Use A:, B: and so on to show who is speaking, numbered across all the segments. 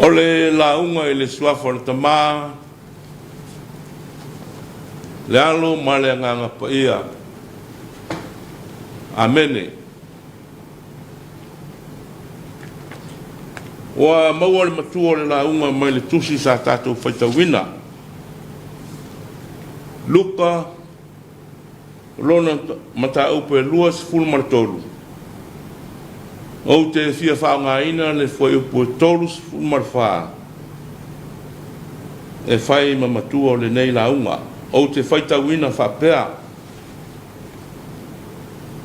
A: O le lauga i le Suafa o le Tama, le Alo ma le Agaga Paia. Amene. Ua maua le matua o le lauga mai le tusi sa tatou faitauina. Luka lona mataupu e 23, Ou te fia faaaogaina le fuaiupu e 34 e fai ma matua o lenei lauga. Ou te faitauina faapea,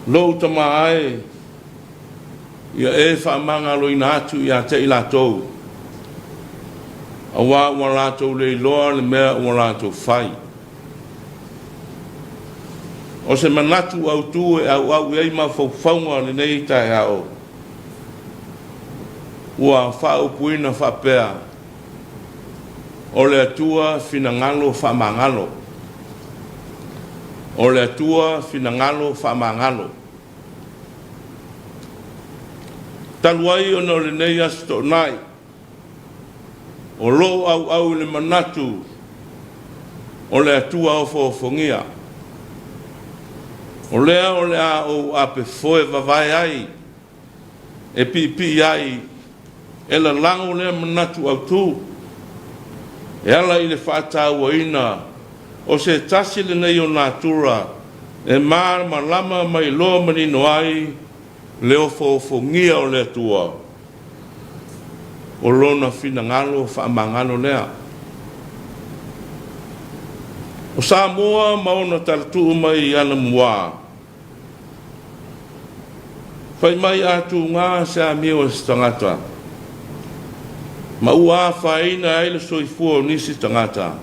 A: Lou tama e, ia e faamagaloina atu ia te i latou, aua ua latou le iloa le mea ua latou fai. O se manatu autu e auau i ai mafaufauga o lenei taeao, ua faaupuina faapea, O le Atua finagalo faamagalo. O le Atua finagalo faamagalo. Talu ai ona o lenei Aso Toonai, O lo o auau i le manatu o le Atua ofoofogia, o lea o le a ou ape foe vavae ai e piipii ai e lalago lea manatu autu e ala i le faatauaina o se tasi lenei o natura e malamalama ma iloa manino ai le ofoofogia o le Atua. O lona finagalo faamagalo lea. O Samoa ma ona talatuu mai anamua, fai mai a tuga se amio a se tagata, ma ua afaina ai le soifua o nisi tagata,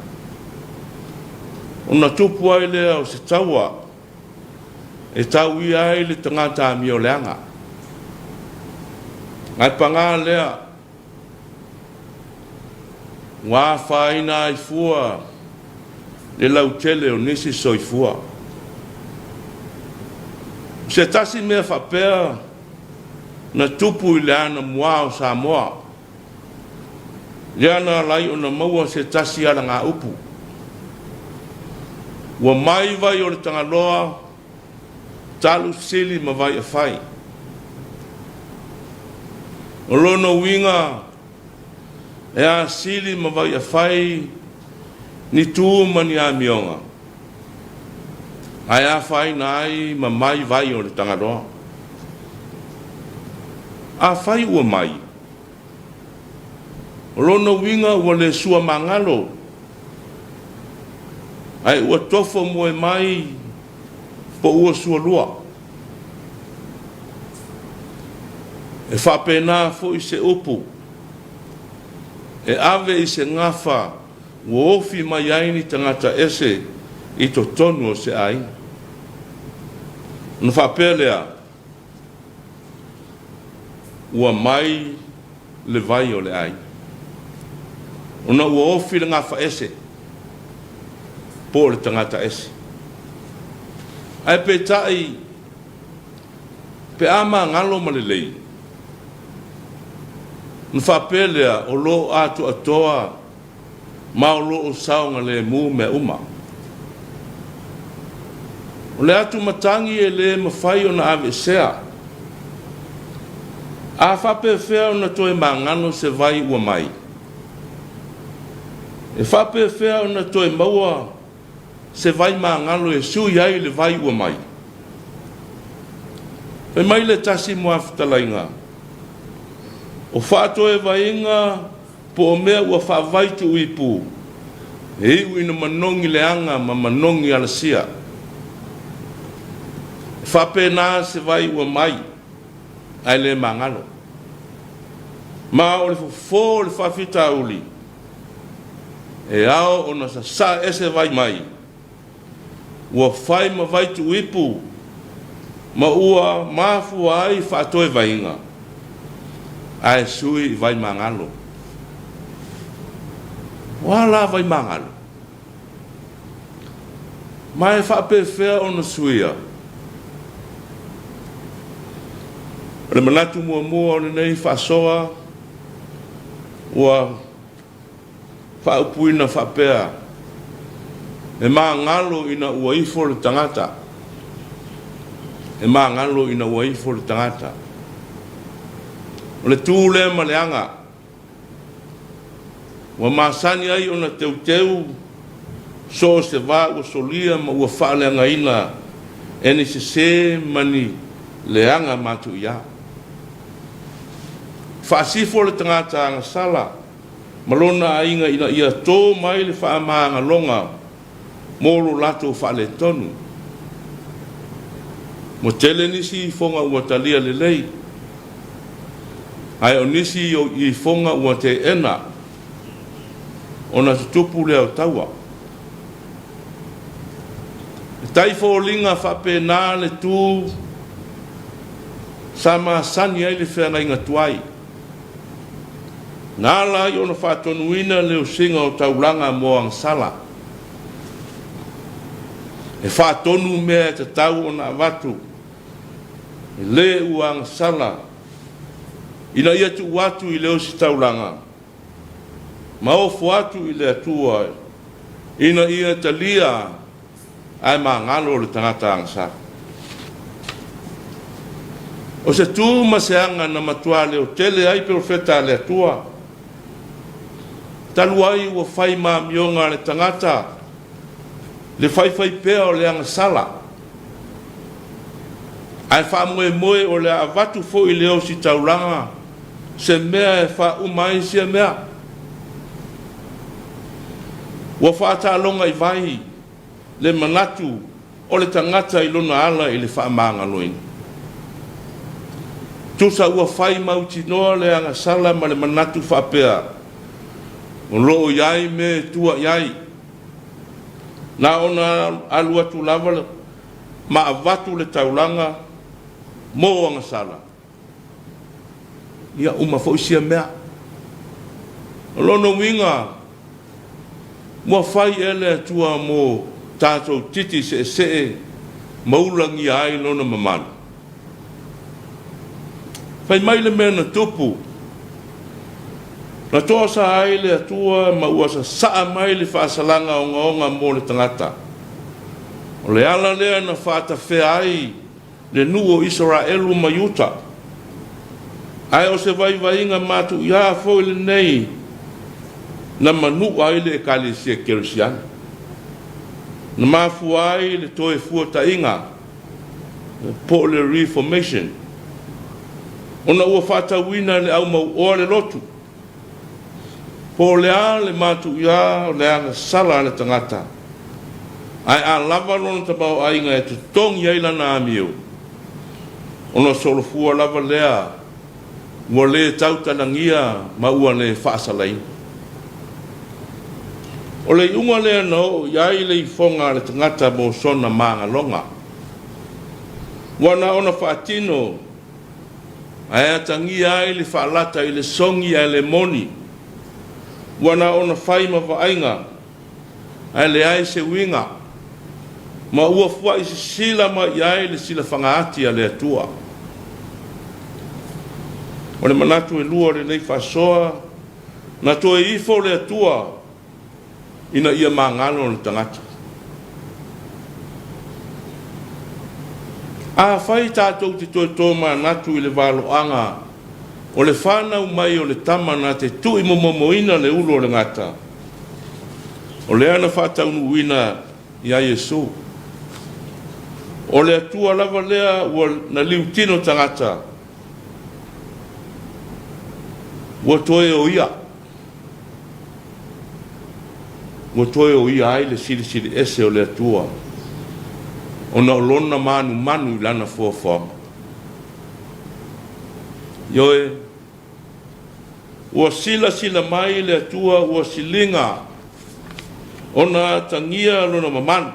A: ona tupu ai lea o se taua e tauia ai le tagata amioleaga. Ae paga lea, ua afaina ai fua le lautele o nisi soifua. O se tasi mea faapea na tupu i le anamua o Samoa, lea na ala ai ona maua se tasi alagaupu. Ua mai vai o le Tagaloa, talu sili ma vai afai. O lona uiga, e asili ma vai afai ni tu ma ni amioga, ae afaina ai ma mai vai o le Tagaloa. Afai ua mai, O lona uiga ua le sua magalo, ae ua tofo moe mai po ua sualua. E faapena foi se upu e ave i se gafa ua ofi mai ai ni tagata ese i totonu o se aiga. Ona faapea lea, Ua mai le vai o le aiga. Ona ua ofi le gafa ese po o le tagata ese. Ae peitai, pe a magalo ma lelei, ona faapea lea o lo o atoatoa ma o lo o saogalemu mea uma. O le atumatagi e le mafai ona aveesea. A faapefea ona toe magalo se vai ua mai? E faapefea ona toe maua se vai magalo e sui ai le vai ua mai? Fai mai le tasi muafutalaiga, O faatoevaiga Po o mea ua faavai tuuipu, e iu ina manogi leaga ma manogi alasia. E faapena se vai ua mai, ae le magalo. Ma o le fofo o le faafitauli, e ao ona sasaa ese vai mai, ua fai ma vai tuuipu ma ua mafua ai faatoevaiga, ae sui i vai magalo. O a la vai magalo? Ma e faapefea ona suia? O le manatu muamua o lenei faasoa, Ua faaupuina faapea, E magalo ina ua ifo le tagata. E magalo ina ua ifo le tagata. O le tu lea ma le aga ua masani ai ona teuteu so o se va ua solia ma ua faaleagaina e ni sesē ma ni leaga matuia. Faasifo le tagata agasala ma lona aiga ina ia tō mai le faamagaloga mo lo latou faaletonu. Ua tele nisi ifoga ua talia lelei, ae o nisi ifoga ua teena ona tutupu lea o taua. E tai foliga faapena le tu sa masani ai le feagaiga tuai, na ala ai ona faatonuina le osiga o taulaga mo agasala. E faatonu mea e tatau ona avatu e le ua agasala ina ia tuu atu i le ositaulaga ma ofo atu i le Atua ina ia talia ae magalo le tagata agasala. O se tu ma se aga na matua leotele ai perofeta a le Atua, talu ai ua fai ma amioga a le tagata le faifaipea o le agasala, ae faamoemoe o le a avatu foi i le ositaulaga se mea e faauma ai sia mea. Ua faataaloga i vai le manatu o le tagata i lona ala i le faamagaloina. Tusa ua fai mautinoa le agasala ma le manatu faapea, o lo o i ai mea e tua i ai. Na ona alu atu lava ma avatu le taulaga mo agasala. Ia uma foi sia mea. O lona uiga, ua fai ea le Atua mo tatou titi seesee ma ulagia ai Lona mamalu? Fai mai le mea na tupu, na toasa ai le Atua ma ua sasaa mai le faasalaga ogaoga mo le tagata. O le ala lea na faatafea ai le nuu o Isaraelu ma Iuta. Ae o se vaivaiga matuia foi lenei na manua ai le Ekalesia Kerisiano, na mafua ai le toe fuataiga po o le Reformation, ona ua faatauina e le au mauoa le lotu. Po o le a le matuia o le agasala a le tagata, ae a lava lona tamaoaiga e totogi ai lana amio, ona solofua lava lea ua le tautalagia ma ua le faasalaina. O le iuga lea na oo i ai le ifoga a le tagata mo sona magaloga, ua na ona faatino ae atagia ai le faalata i le sogi ae le moni, ua na ona fai ma vaaiga ae leai se uiga, ma ua fua'i sisila mai i ai le silafaga ati a le Atua. O le manatu e lua o lenei faasoa, na toe ifo le Atua ina ia magalo le tagata. Afai tatou te toe tomanatu i le valoaga o le fanau mai o le tama na te tu'imomomoina le ulu o le gata, o lea na faataunuuina iā Iesu. O le Atua lava lea ua na liutino tagata, ua toe o ia. Ua toe oia ai le Silisili Ese o le Atua ona o Lona manumanu i Lana foafoaga. Ioe, ua silasila mai le Atua ua siliga ona atagia Lona mamalu.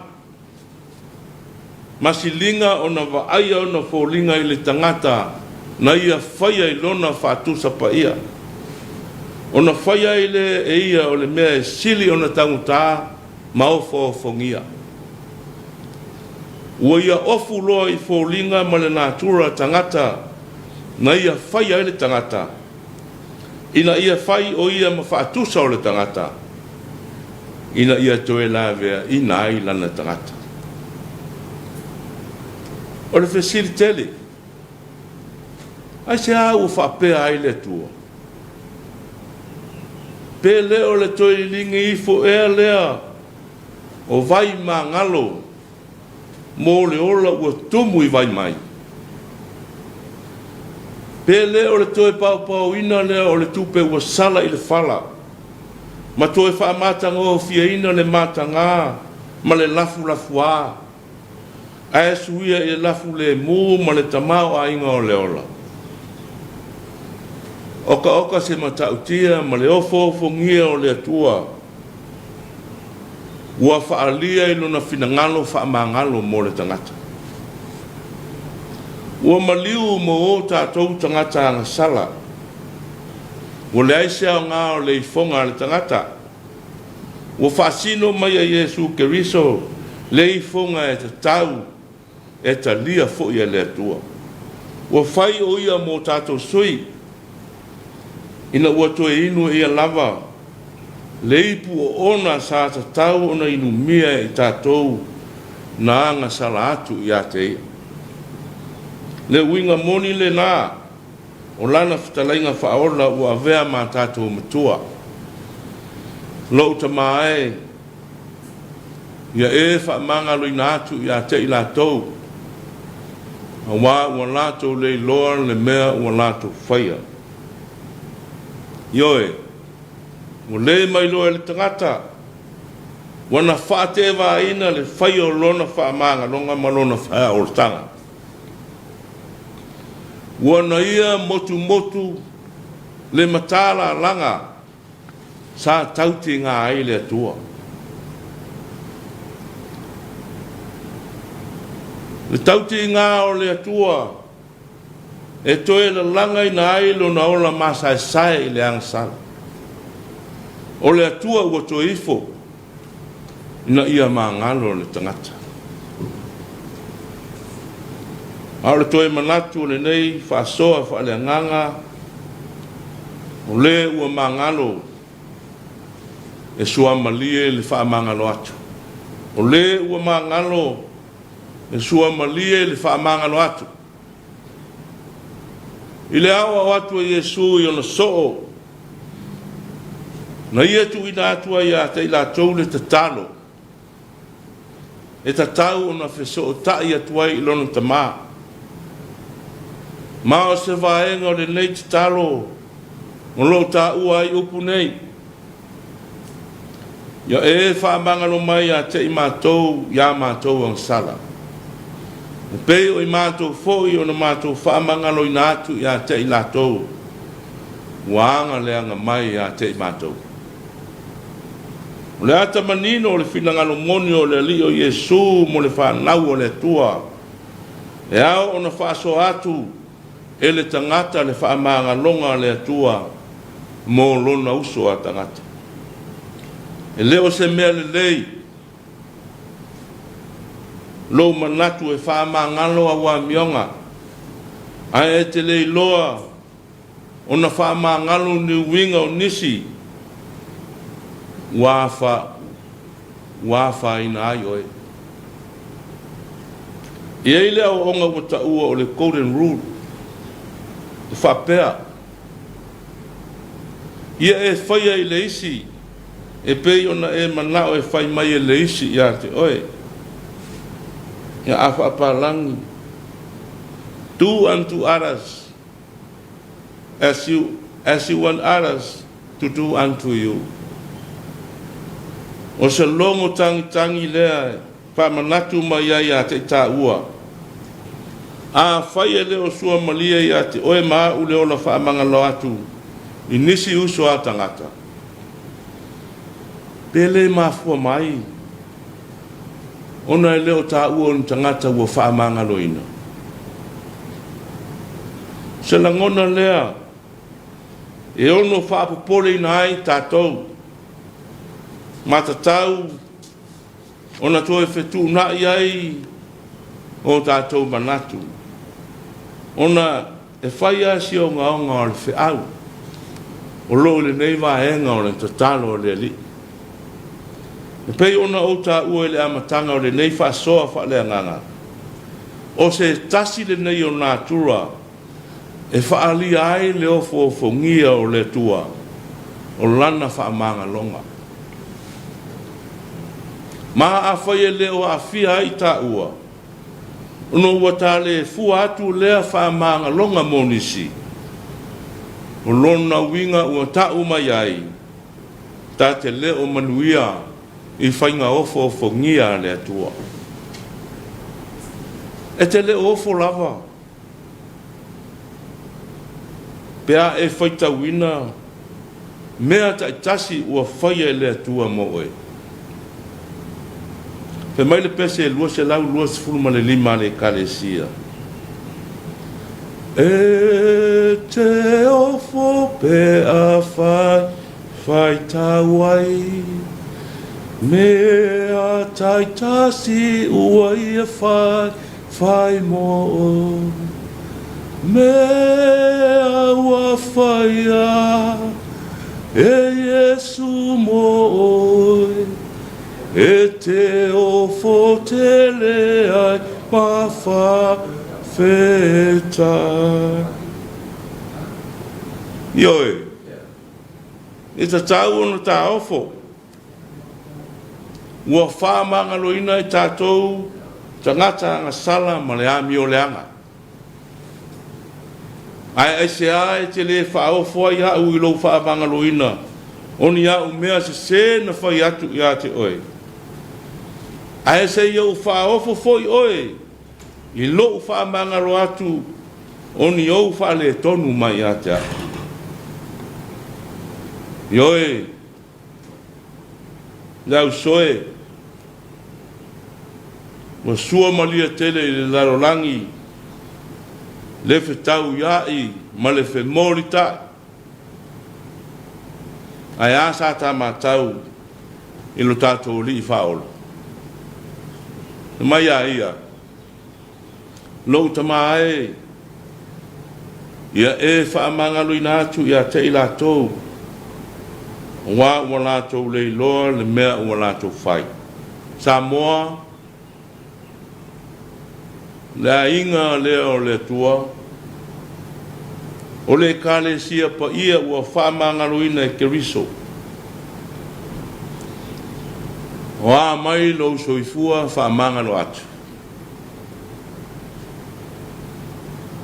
A: Ma siliga ona vaaia ona foliga i le tagata na ia faia i lona faatusa paia, ona faia ai lea e ia o le mea e sili ona taugata ma ofoaofogia. Ua ia ofu loa i foliga ma le natura tagata na ia faia ai le tagata. Ina ia fai o ia ma faatusa o le tagata, ina ia toe laveaina ai lana tagata. O le fesili tele, Aisea ua faapea ai le Atua? Pe le o le toe liligi ifo ea lea o vai magalo mo le ola ua tumu i vai mai? Pe le o le toe paopaoina lea o le tupe ua sala i le fala ma toe faamatagofieina le mataga ma le lafulafuā ae suia i le lafu lemu ma le tamaoaiga o le ola? Okaoka se matautia ma le ofoofogia o le Atua ua faaalia i lona finagalo faamagalo mo le tagata. Ua maliu mo o tatou tagata agasala. Ua leai se aoga o le ifoga a le tagata. Ua faasino mai e Iesu Keriso le ifoga e tatau e talia foi e le Atua. Ua fai o ia mo tatou sui, ina ua toe inu e ia lava le ipu oona sa tatau ona inumia e i tatou na agasala atu ia te ia. Le uiga moni lena o lana fetalaiga faaola ua avea ma tatou matua. Lou tama e, Ia e faamagaloina atu ia te i latou, auā ua latou le iloa le mea ua latou faia. Ioe, ua le mailoa e le tagata, ua na faatevaina le faia o lona faamagaloga ma lona faaolataga. Ua na ia motumotu le matalalaga sa tautiga ai le Atua. Le tautiga o le Atua e toe lalagaina ai lona ola masaesae i le agasala. O le Atua ua toe ifo ina ia magalo le tagata. A o le toe manatu o lenei faasoa faaleagaga, o le ua magalo e suamalie le faamagalo atu. O le ua magalo e suamalie le faamagalo atu. I le aoao atu e Iesu i ona soo, na ia tuuina atu ai ia te i latou le tatalo, e tatau ona fesootai atu ai i lona Tama. Ma o se vaega o lenei tatalo o lo o taua ai upu nei, Ia e faamagalo mai ia te i matou i a matou agasala, e pei o i matou foi ona matou faamagaloina atu ia te i latou ua aga leaga mai ia te i matou. O le ata manino o le finagalo moni o le Alii o Iesu mo le fanau o le Atua, e ao ona faasoa atu e le tagata le faamagaloga a le Atua mo lona uso a tagata. E le o se mea lelei lou manatu e faamagalo au amioga, ae e te le iloa ona faamagalo ni uiga o nisi ua ua afaina ai oe. E i ai le aoaoga ua taua o le Golden Rule, e faapea, Ia e faia i le isi e pei ona e manao e fai mai e le isi ia te oe. Ia a faapalagi, Do unto others as you, as you want others to do unto you. O se logo tagitagi lea e faamanatu mai ai ia te i tāua. Afai e le o suamalie ia te oe ma au le ola faamagalo atu i nisi uso a tagata, pe le mafua mai ona e le o taua o ni tagata ua faamagaloina. Se lagona lea e ono faapopoleina ai tatou, matatau ona toe fetuunai ai o tatou manatu, ona e fai lava si ogaoga o le feau. o lo o i lenei vaega o le tatalo a le Alii. E pei ona ou taua i le amataga o lenei faasoa faaleagaga, o se tasi lenei o natura e faaalia ai le ofoofogia o le Atua o Lana faamagaloga. Ma afai e le o aafia ai taua, ona ua ta le fua atu lea faamagaloga mo nisi, o lona uiga ua ta'u mai ai, ta te le o manuia i faiga ofoofogia a le Atua. E te le o ofo lava pe a e faitauina mea taitasi ua faia e le Atua mo oe. Fai mai le pese 225 a le Ekalesia, E te ofo pe afai faitau ai mea taitasi ua ia fai Fai mo oe mea ua faia e Iesu mo oe, e te ofo tele ai ma faafetai. Ioe, e tatau ona taofo. Ua faamagaloina e tatou tagata agasala ma le amio leaga. Ae aisea e te le faaofo ai au i lou faamagaloina o ni au mea sese na fai atu ia te oe? Ae se i ou faaofo foi oe i lou faamagalo atu o ni ou faaletonu mai ia te au. Ioe, Le ausoe, ua sua malie tele i le lalolagi le fetauia'i ma le femolita'i. Ae a sa ta matau i lo tatou Alii Faaola? Fai mai a ia, Lou tama e, ia e faamagaloina atu ia te i latou, aua ua latou le iloa le mea ua latou fai. Samoa, le aiga lea o le Atua, o le Ekalesia paia ua faamagaloina e Keriso. O a mai lou soifua faamagalo atu.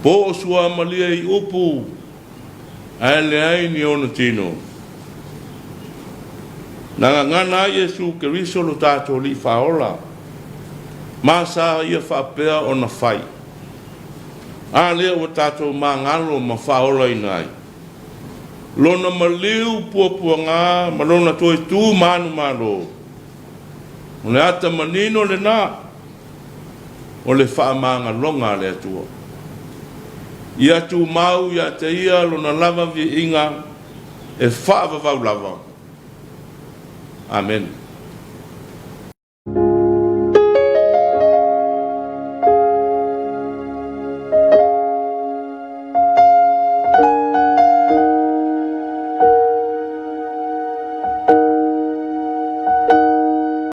A: Po o suamalie i upu ae leai ni ona tino. Na gagana ai Iesu Keriso lo tatou Alii Faaola, ma sa ia faapea ona fai. A lea ua tatou magalo ma faaolaina ai Lona maliu puapuaga ma Lona toe tu manumalo, o le ata manino lena o le faamagaloga a le Atua. Ia tumau ia te Ia Lona lava viiga e faavavau lava. Amene.